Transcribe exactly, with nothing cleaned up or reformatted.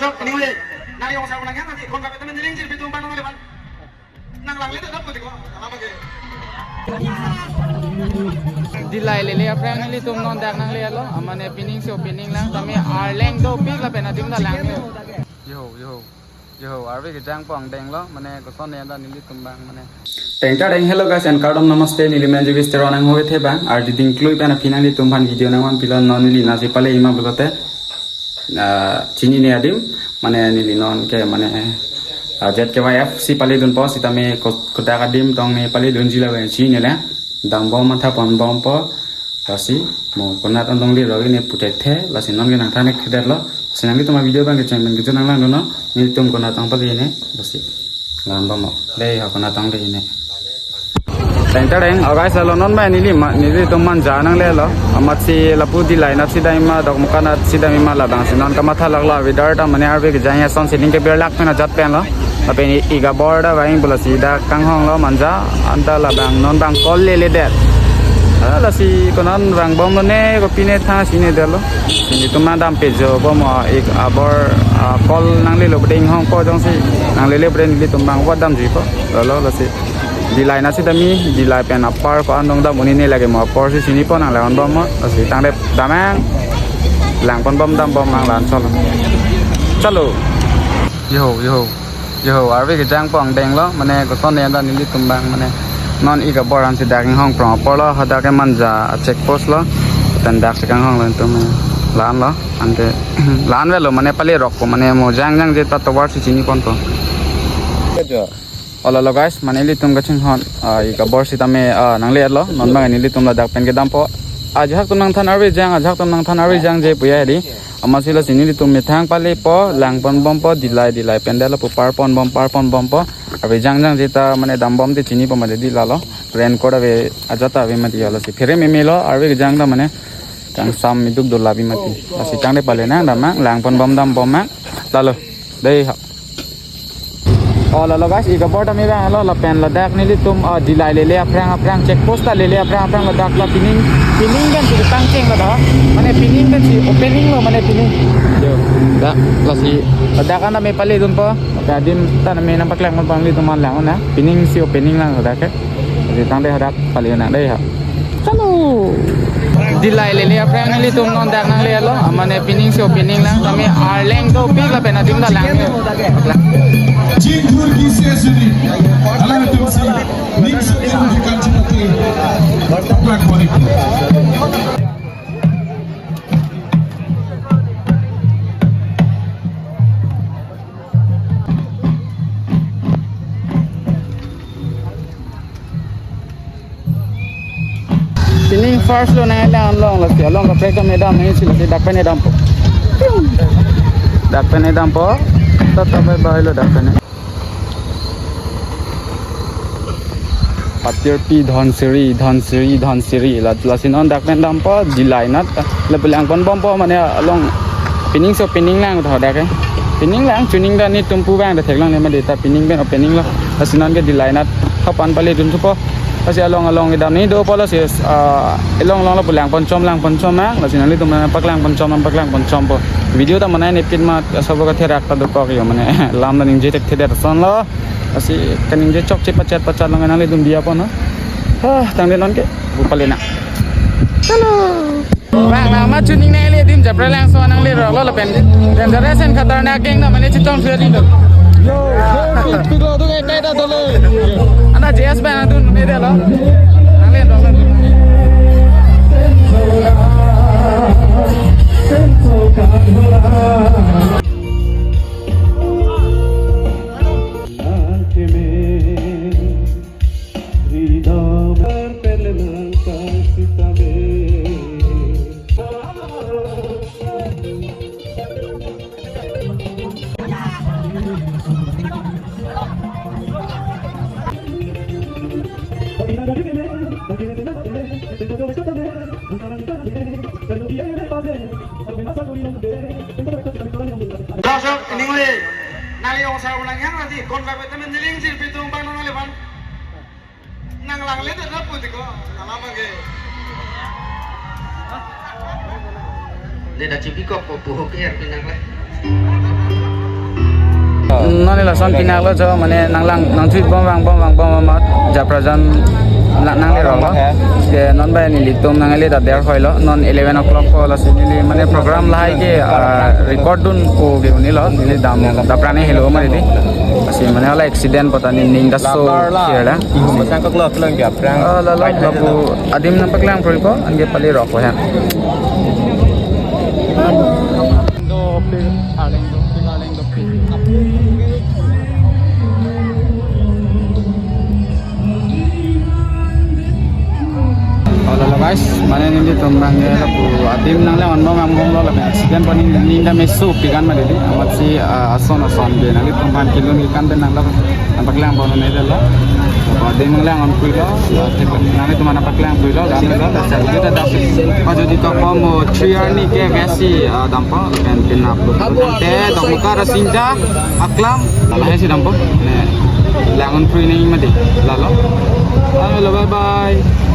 Anyway, nang yong sa ulang yang nanti kon kapit temen niling jil pitung bang nang lepan. Nang lang ledet na putih ko. Alam lagi. Dillai lele aphrang nelitum non dak nanglelo. Amane pining si opening lang, tame arleng dopik lapen adim ta lang yo. Yo, yo. Yo, arve kejang pon denglo, mane koson ne da nelitum bang mane. Tengta deng, hello guys and kardom namaste, neli Manju Vistero nang hove the bang, ardi ding klui pen aphi nanglitum aphan video nangvan pilo. Non neli nasi pale ima pulote, ah, chinine adim, mane neli non ke mane, ah, Z K Y F si pale dunpo, sitame ko-, kodak adim tong ne pale dunji la bang chinine le, dambom matha ponbompo, lasi mo konat antong le rogi ne puthekthe, lasi non ke nangthan-ik thedetlo. Lasi nanglitum avideo bang kecheng bang kejun nanglang dono. Nelitum konat antong pale ne, lasi. Lan bom mo. Dei ho konat antong le ne. Teng tereng, oh guys, lalo non ma neli ma, nelitum Manja nanglelo. Amatsi lapu Dillai nat si dam ma, Dokmoka nat si dam ma labang si non kamatha laklo, weather ta mane arve kejang ya son sining kebirlak pen ajat penlo. Lapen ik abor ta vang pu lasi dak kanghonglo Manja, anta labang non bang kol leledet. Ah, lasi konat vangbomlo ne, kopine thang sine detlo. Nelitum nangdam pejo bom, ah, ik abor, ah, kol nanglelo pu dei inghongpo jongsi nanglele pu dei nelitum bang vat damjuipo. Lalo lasi Dillai nat si dam mi, Dillai pen apar ko-an dong dam unine lake mo apor si sinipo nang lawan bom mo, lasi tangte damnang. Lang ponbom dambom nang lan chalo. Chalo. Yo, yo. Yo, arve kejang pon denglo, mane koson ne da nelitum bang, mane non ik abor ansi dak inghong prong aporlo, hadak ke Manja check post lo, pen dak si kanghonglo nelitum, lanlo, anke, lan velo, mane pale rokpo, mane mo jangjang je ta tovar si chini ponpo. Hello, hello guys, mane nelitum kachinghon, ah, ik abor sitame, ah, nanglelo, non bang nelitum ladak pen kedampo. Ajahak atum nangthan arve jang, ajahak atum nangthan arve jang je puya di. Amatsi lasi nelitum methang palepo, lang ponbompo, Dillai, Dillai pen detlo pu par ponbom, par ponbompo. Arve jangjang je ta mane dambom te chinipo mati di lalo. Raincoat ave ajat ta ave mati lasi. Phere memelo, arve kejang ta mane kangsam iduk do labi mati. Lasi tangte pale nang dam ma, lang ponbom dambom ma. Lalo. Dei ha. Oh, lalo guys, ik abor ta me bang lo, lapen ladak nelitum, ah, Dillai lele aphrang aphrang, check post ta lele aphrang aphrang ladak la pining, pining kan si pangcheng ladak. Mane pining kan si opening lo, mane pining. Yo, dak lasi ladak an ta me pale dunpo. Lapen adim ta me nangpaklang ponpo nelitum aphan lang na. Pining si opening lang ladak ke. Lasi tangte hadak pale nang dei ha. Chalo. Dillai lele aphrang nelitum non dak nanglelo, amane pining si opening lang, tame arleng dopik lapen adim ta lang yo. Jingthur ki sesuni, alanglitum si, ning sesuni kanchipate, plak balik. Pining first lo nang lang along lasi, along kaprek ta me dam nangji lasi dak pen dampo. Dak pen dampo. Tata bye bye lo dak pen. Patirpi Dhansiri, Dhansiri, Dhansiri. La, lasi non dak pen dampo, Dillai nat. Lapu lang ponbompo mane along pining si opening lang tho dak ke. Pining lang, chuning ta nelitum pu bang ta theklongle mati ta pining pen opening lo. Lasi non ke Dillai nat. Hapan pale dun thupo. Lasi along along kedam ni dopo lasi, ah, along along lapu lang ponchom, lang ponchom ma. Lasi nanglitum nangpaklang ponchom, nangpaklang ponchompo. Video ta mane nepin ma, asabo katherak ta dokok yo mane. Lam ta ningje thekthedet ason lo. Lasi kaningje chokche pachat pachat long nanglitum diya pon no. Hah, tangte non ke bu pale na. Hello. Bang, nang ma chuning nangle adim Japralangso nangle roklo lapen dangerous and khatarnak gang ta mane chetong thur ding do. Yo, yo, piklo tu kaita dolo. Ana J S bang tu ne delo. Nangle roklo. Dosok, ining le, nang yong sa ulang yang nanti, kon kapit temen niling jil pitung bang nang lepan. Nang lang ledet na putih ko, nang lama ke. Ledet chipi ko po puhuk er pinang le. Non lason pinaklo jo, mane nanglang nangthuit bom vang bom vang bom amat japrajan la nangle roklo. Ke non bai nelitum nangle ta der hoilo. Non eleven o'clock ko lasi neli mane program lahai ke, ah, record dun ko ke unilo. Neli dam daprani helo mari di. Lasi mane hala accident pota nening daso kira la. Masang kok lo kelang ke aprang. Ah, lalo lapu adim nangpaklang proiko anke pali rok ko ya. Oh, lalo guys, mane nelitum bang ya lapu adim nanglang on bom vang bomlo, lapen accident pon nening dam meso pikan mari di. Amatsi, ah, ason ason ke nanglitum aphan kelun kekan pen nanglang nangpaklang bom ne delo. Lapu adim nanglang on puilo, nanglitum aphan nangpaklang puilo, dan lo, dan lo, dan lo. Pajodi ko mo three arni ke besi, ah, dampo, pen pinap lo. Te, dok muka rasinja, aklam, lahai si dampo. Ne, lang on pui nangji mati, lalo. Halo, bye bye.